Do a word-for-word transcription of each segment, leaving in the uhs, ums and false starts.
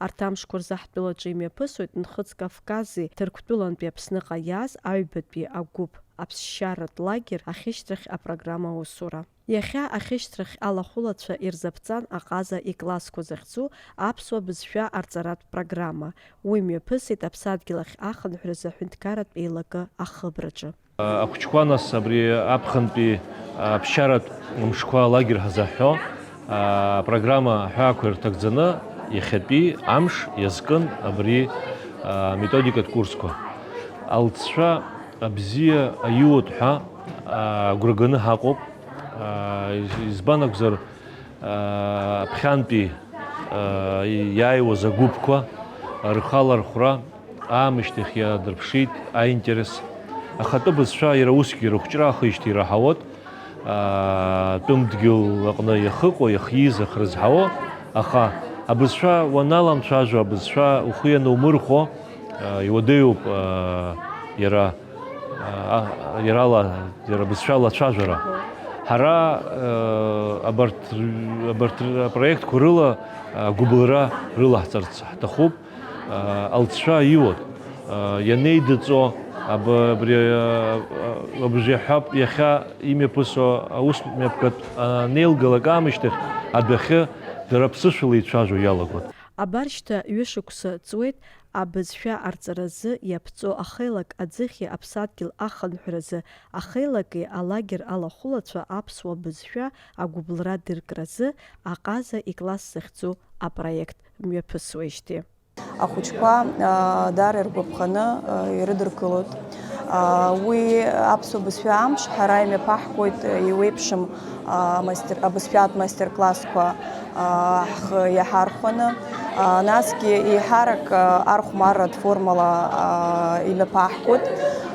Арҭ амшқәа рзы ҳтәылаҿы имҩаԥысуеит Нхыҵ Кавкази Ҭырқәтәылантәи Аԥсныҟа иааз аҩбатәи агәыԥ аԥсшьаратә лагер ахьышьҭрахь апрограмма аусура. Иахьа ахьышьҭрахь алахәылацәа ирзаԥҵан аҟаза иклассқәа захьӡу аԥсуа бызшәа арҵаратә программа. Уи мҩаԥысит аԥсадгьыл ахь ахынҳәразы аҳәынҭқарратә еилакы ахыбраҿы. Ахәыҷқәа нас абри аԥхынтәи аԥсшьаратә мшқәа лагер ҳзаҳҳәо апрограмма аҳәаақәа ирҭагӡаны иахьатәи амш иазкын абри аметодикатә курсқәа. Алҵшәа абзиа аиуеит ҳәа агәра ганы ҳаҟоуп. Избан акәзар, аԥхьантәи иааиуаз агәыԥқәа рхалархәра аамышьҭахь иаадырԥшит аинтерес. Ахатәы бызшәа иара усгьы рыхәҷра ахижьҭеи ираҳауеит, тәым дгьыл аҟны иахыҟоу, иахьиз, ахьрызҳауа, аха абызшәа уаналамцәажәо, абызшәа ухы ианумырхәо, иуадаҩуп иара, иарала, иара абызшәала ацәажәара. Ҳара абарҭ, абарҭ апроектқәа рыла агәыбылра рылаҳҵарц ҳҭахуп. Алҵшәа аиуеит, ианеидыҵо аб-, абри, абжеиҳәап иахьа имҩаԥысуа аус мҩаԥгатә анеилгалак аамышьҭахь адәахьы дара ԥсышәала ицәажәо иалагоит. Абар шьҭа ҩышықәса ҵуеит абызшәа арҵаразы иаԥҵоу ахеилак аӡыхьи аԥсадгьыл ахынҳәразы ахеилаки алагер алахәылацәа аԥсуа бызшәа агәыбылра дыркразы аҟаза икласс захьӡу апроект мҩаԥысуеижьҭеи. Ахәыҷқәа, аа, даара иргәаԥханы, аа, ирыдыркылоит. Аа, уи аԥсуа бызшәа амш ҳара имҩаԥаҳгоит, еиуеиԥшым, аа, мастер-, абызшәатә мастер-классқәа, аа, ҳхы иаҳархәаны. Аа, насгьы еиҳарак, аа, архәмарратә формала, аа, имҩаԥаҳгоит.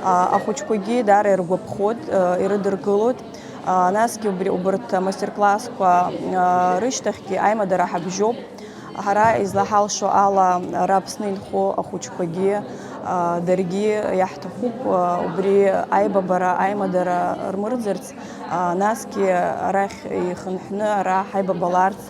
Аа, ахәыҷқәагьы даара иргәаԥхоит, аа, ирыдыркылоит. Аа, насгьы убри, убарҭ амастер-классқәа, аа, рышьҭахьгьы аимадара ҳабжьоуп. Ҳара излаҳалшо ала, ара Аԥсны инхо ахәыҷқәагьы, аа, даргьы иаҳҭахуп, аа, убри аибабара, аимадара рмырӡырц, аа, насгьы арахь ихынҳәны ара ҳаибабаларц,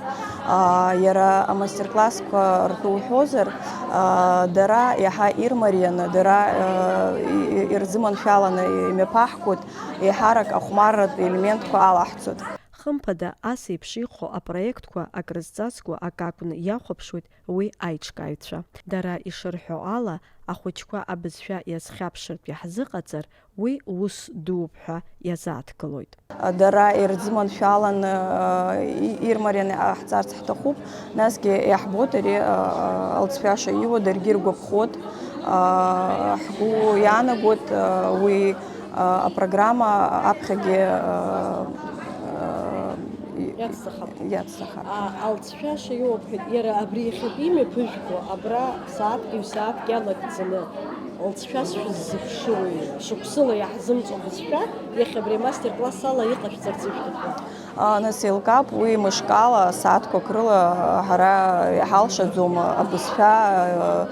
аа, иара амастер-классқәа ртәы уҳәозар, аа, дара иаҳа ирмарианы, дара, аа, и-, и-, ирзыманшәаланы имҩаԥаҳгоит, еиҳарак ахәмарратә елементқәа алаҳҵоит. Хымԥада, ас еиԥш иҟоу апроектқәа акрызҵазкуа акакәны иахәаԥшуеит уи аиҿкааҩцәа. Дара ишырҳәо ала, ахәыҷқәа абызшәа иазхьаԥшыртә иаҳзыҟаҵар, уи ус дууп ҳәа иазааҭгылоит. Дара ирзыманшәаланы, и-, ирмарианы иҟаҳҵарц ҳҭахуп, насгьы иаҳбоит ари, алҵшәа шаиуа, даргьы иргәаԥхоит, ҳгәы иаанагоит, уи апрограмма аԥхьагьы, Иацҵахап. Иацҵахап. А, алҵшәа шаиуа уҳәеит, иара абри иахьатәи имҩаԥыжәго, абра сааҭк, ҩ-сааҭк иалагӡаны, алҵшәа шәыззыԥшырои, шықәсыла иаҳзымҵо бызшәа, иахьа абри амастер-класс ала иҟашәҵарц ишәҭаху? А, нас еилкаап, уи мышкала, сааҭқәак рыла ҳара иҳалшаӡом абызшәа, а,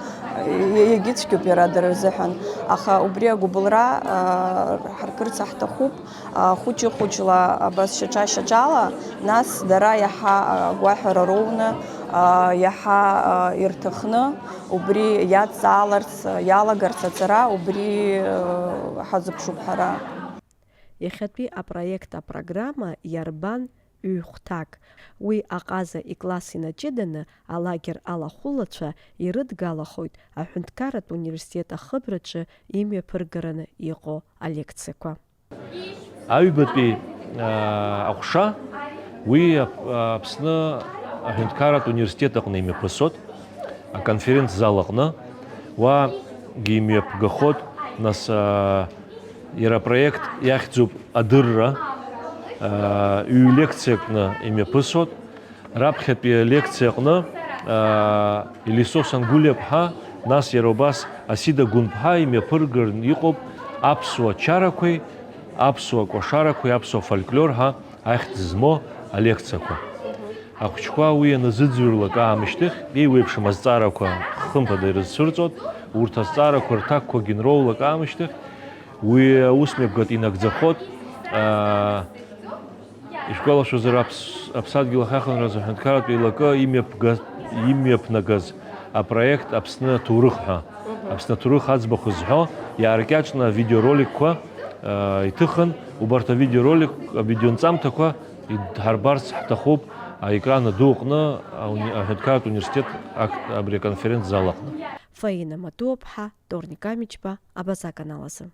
иагьыцәгьоуп иара дара рзыҳәан. Аха убри агәыбылра, а, ҳаркырц ҳҭахуп. Хәыҷы-хәыҷла, абас шьаҿа-шьаҿала, нас дара иаҳа агәаҳәара роуны, иаҳа ирҭахны, убри иадҵааларц, иалагарц аҵара, убри ҳазыԥшуп ҳара. Иахьатәи апроект апрограмма иарбан ҩ-хәҭак. Уи аҟаза икласс инаҷыданы алагер алахәылацәа ирыдгалахоит аҳәынҭқарратә университет ахыбраҿы имҩаԥыргараны иҟоу алекциақәа. Аҩбатәи, аа, аҟәша, уи Ап-, Аԥсны аҳәынҭқарратә университет аҟны имҩаԥысуеит, аконференц-зал аҟны. Уаагьы имҩаԥгахоит, нас, аа, иара апроект иахьӡуп адырра, аа, ҩ-лекциакны имҩаԥысуеит. Раԥхьатәи алекциа аҟны, аа, Елисо Сангәлиаԥҳа, нас иара убас Асида Гәынԥҳа имҩаԥырган иҟоуп аԥсуа чарақәеи, аԥсуа кәашарақәеи, аԥсуа фольклор ҳәа ахьӡ змоу алекциақәа. Ахәыҷқәа уи аназыӡырҩлак аамышьҭахь, еиуеиԥшым азҵаарақәа хымԥада ирызцәырҵуеит, урҭ азҵаарақәа рҭакқәагьы нроулак аамышьҭахь, уи аус мҩаԥгатә инагӡахоит, аа, Ишәгәалашәозар, аԥс-, Аԥсадгьыл ахьахынҳәыз аҳәынҭқарратә еилакы имҩаԥга-, имҩаԥнагаз Апроект Аԥсны аҭоурых ҳәа, Аԥсны аҭоурых аӡбахә зҳәо, иааркьаҿны авидеороликқәа, э, иҭыхын, убарҭ авидеоролик, авидеонҵамҭақәа идҳарбарц ҳҭахуп аекран аду аҟны, ауни-, аҳәынҭқарратә университет акт-, абри аконференц-зал аҟны. Фаина Матуаԥҳа, Торник Амичба, Абаза аканал азы.